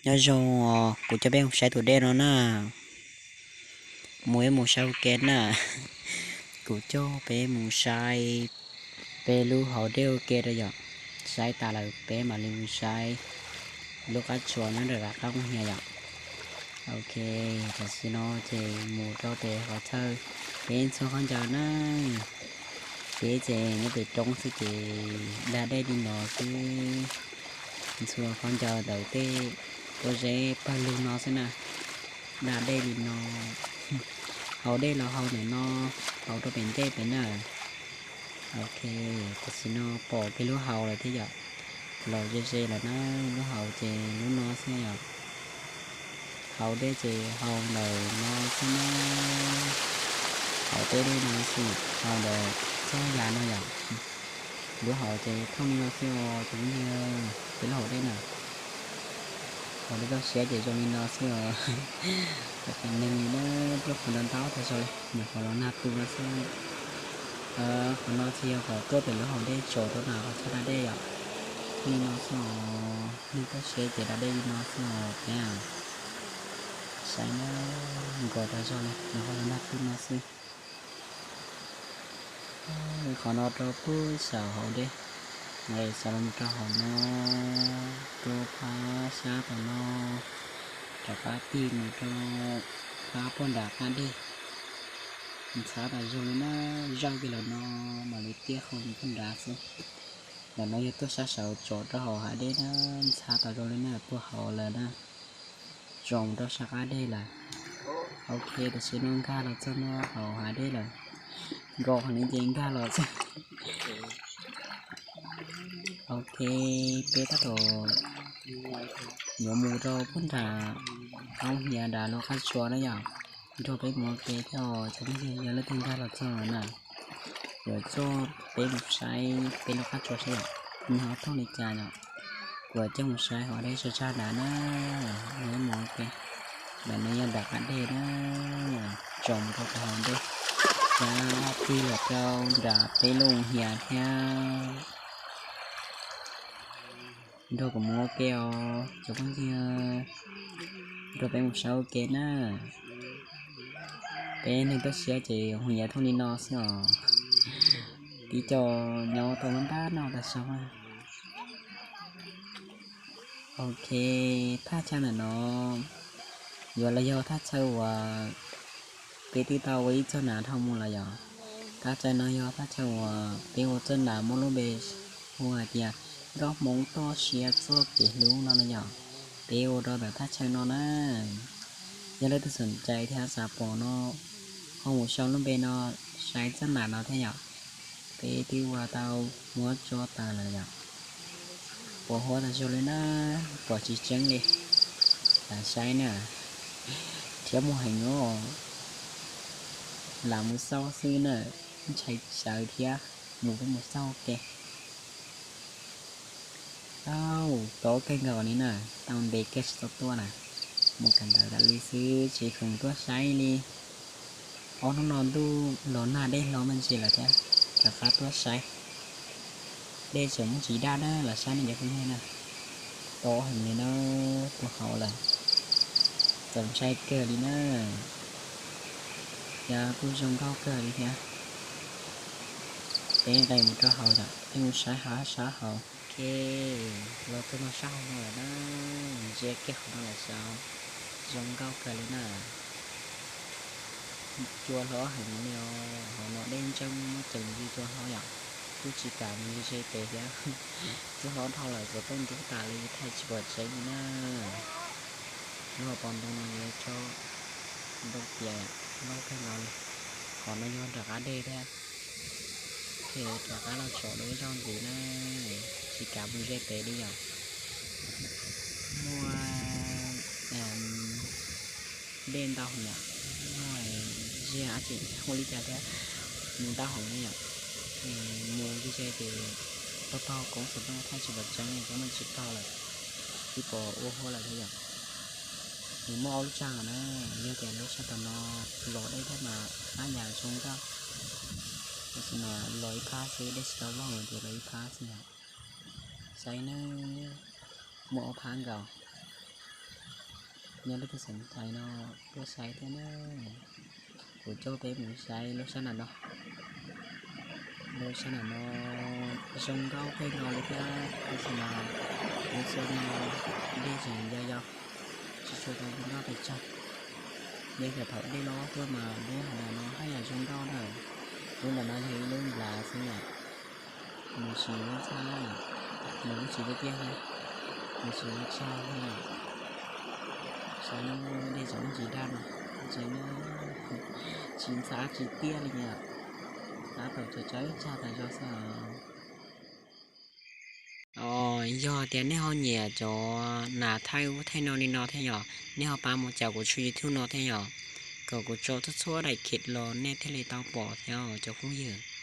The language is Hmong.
Nyob zoo, kuv coj peb mus saib tus dej no na. Mus ib mus saib ua ke na. Kuv coj peb mus saib peb lub hauv dej ua ke rau yom. Saib tas lawm peb mam li mus saib lub qab tsuas nyob rau qab qoob hias yom. Ok, tam sim no ces mus rau pem qhov chaw peb ntxhua khaub ncaws na. Peb ces nyob pem roob xwb ces da dej li no xwb. Ntxhua khaub ncaws ntawm tej pob zeb pawg lug no xwb na. Da dej li no, haus dej los haus ntawm no, haus rau pem ntej pem na. Ok, tam sim no pom kiag lub hauv lawm thiab yom. Los ze ze lawm na, lub hauv ces lub no xwb yom. Haus dej ces haus ntawm no xwb na. Haus tej dej no xwb, haus ntawm txoj yam no yom. Lub hauv ces thooj li no xwb os cov phooj ywg, peb lub hauv dej na. Haus dej toj siab ces zoo li no xwb os. Tam sim neeg li na, tuaj qhov ntau ntau tag zog li, nyuam qhuav los nag tu no xwb. Qhov no tsis yog qhov tuaj pem lub hauv dej tsaus rau na, qhov chaw da dej yom. Li no xwb os, neeg toj siab ces da dej li no xwb os peb. Saib na, nkaus tag zog li, nyuam qhuav los nag tu no xwb. Qhov no rau pem saum hauv dej, nqes xaus los rau hauv no, rau phab sab tom no, rov qab tig mus rau phab puag nram qab dej. Ntxhab tas zog li na, zawj kiag los no mam li tiaj qhau mus puag nrad xwb. Ntawm no yog tuaj sab saud tsom rau hauv hav dej na, ntxhab tas zog li na, puag hauv lawm na. Tsom rau sab qab dej lawm. Ok, tam sim no nkag los txog no hauv hav dej lawm. Nkaus heev li ces nkag los xwb. Ok, peb tab tom yuav mus rau puag nram qoob hias nram lub qab tsuas na yom. Nrog peb mus ua ke thiab os cov phooj ywg, yog leej twg nkag los txog na, yuav coj peb mus saib peb lub qab tsuas saib yom, nws ho thooj li cas yom. Kuv coj mus saib hauv dej sab sab nrad na, peb mus ua ke. Ntawm no yog nram qab dej na, tsom rau pem hauv dej, cab tig los rau nram peb lub hias thiab. Nrog kuv mus ua ke os cov phooj ywg, nrog peb mus saib ua ke na. Peb neeg toj siab ces hu nyiav thooj li no xwb os. Tib co nyob tau npab npab no tas zog. Ok, thaj chaw ntawm no yuav los yog thaj chaw uas peb twb tau ua ib txoj nas dhau mus lawm yom. Thaj chaw no yog thaj chaw uas peb ua txoj nas muaj lub npe hu hais tias Nkauj Hmoob Toj Siab Txoj Kev Hlub no na yom. Peb ua rau ntawm thaj chaw no na. Yog leej twg xom cai thiab xav pom no, ho mus sau lub npe no saib txoj nas no thiab yom. Peb twb ua tau muab tso tas lawm yom. Pos huab tas zog li na, pom tsis tseeb li. Lam saib na, thiab muaj heev os. Lam mus xauj xwb na, ntshai tsawv thiab, mus peb mus xauj ke. Au, tob kawg nkaus li na, tau ntev kiag tsis tau tuaj na. Mus kawm ntawv tas li xwb tsis khoom tuaj saib li. Ob hnub no ntuj los nag dej hlob me ntsis lawm thiab, rov qab tuaj saib. Dej tseem muaj tsis daj na, los saib nej cov phooj ywg na. Tob heev li na, puag hauv lawm. Txaus ntshai kawg li na. Yog kuj zoo nkauj kawg li thiab. Peb nqes mus rau hauv lawm, peb mus saib hav sab hauv. Ok, los txog no sab hauv no lawm na, ntsia kiag qhov no lawm sav, zoo nkauj kawg li na. Cua hlob heev li os, hauv no dej ntseeb muab ceev li cua hlob yom, kuj tsis kam mus ze ze pem thiab. Twb hlob dhau lawm, kuv tuaj ntub tas li thaij tsis pom tseeb li na. Lub hauv paus ntoo no yuav tso ntoo tias loj kawg nkaus li. Qhov no yog nram qab dej thiab. Ces rov qab los tsom dua ib zaug ntxiv na, tsis kam mus ze pem li yom. Muaj dej ntau heev yom, muaj zia dab tsi hu li cas thiab, mus ntau heev li yom. Mus ze ze ces taug taug koob xov tooj thaij tsis pom tseeb li, cov no tsis taug lawm, tsis pom ua hua lawm thiab yom. Nws muaj ob lub tsag na, yog tias lub sab tom no los dej thiab mas hab yam zoo nkauj. Tab sis mas los ib phab xwb, dej tsis tau loj ces los ib phab xwb yom. Saib na, muaj ob phab nkaus. Nyob lub teb chaws Thaib no tuaj saib thiab na. Kuv coj peb mus saib lub sab nram no. Lub sab nram no zoo nkauj kawg nkaus li thiab, tab sis mas lub sab no dej tseem yau yau, tsis tshua tau zoo nkauj pes tsawg. Yog tias thaum dej loj tuaj mas lub hav nram no haj yam zoo nkauj na. Lub nram no yog ib lub nplav xwb na. Nws tsis muaj ntxhab, nws lub tsis tiaj tiaj thiab, nws tsis muaj tsag thiab. Saib dej tseem ntsis daj no, tseem tsis ntxhab tsis tiaj li os. Tab tom tsaws tsaws tsag tas zog xwb os. Os, yog tias nej ho nyiam cov nas thaij ub thaij no li no thiab yom, nej ho pab mus caum kuv tshooj YouTube no thiab yom, kom kuv tso txhua txhua daim clip los nej thiaj li tau pom thiab os cov phooj ywg.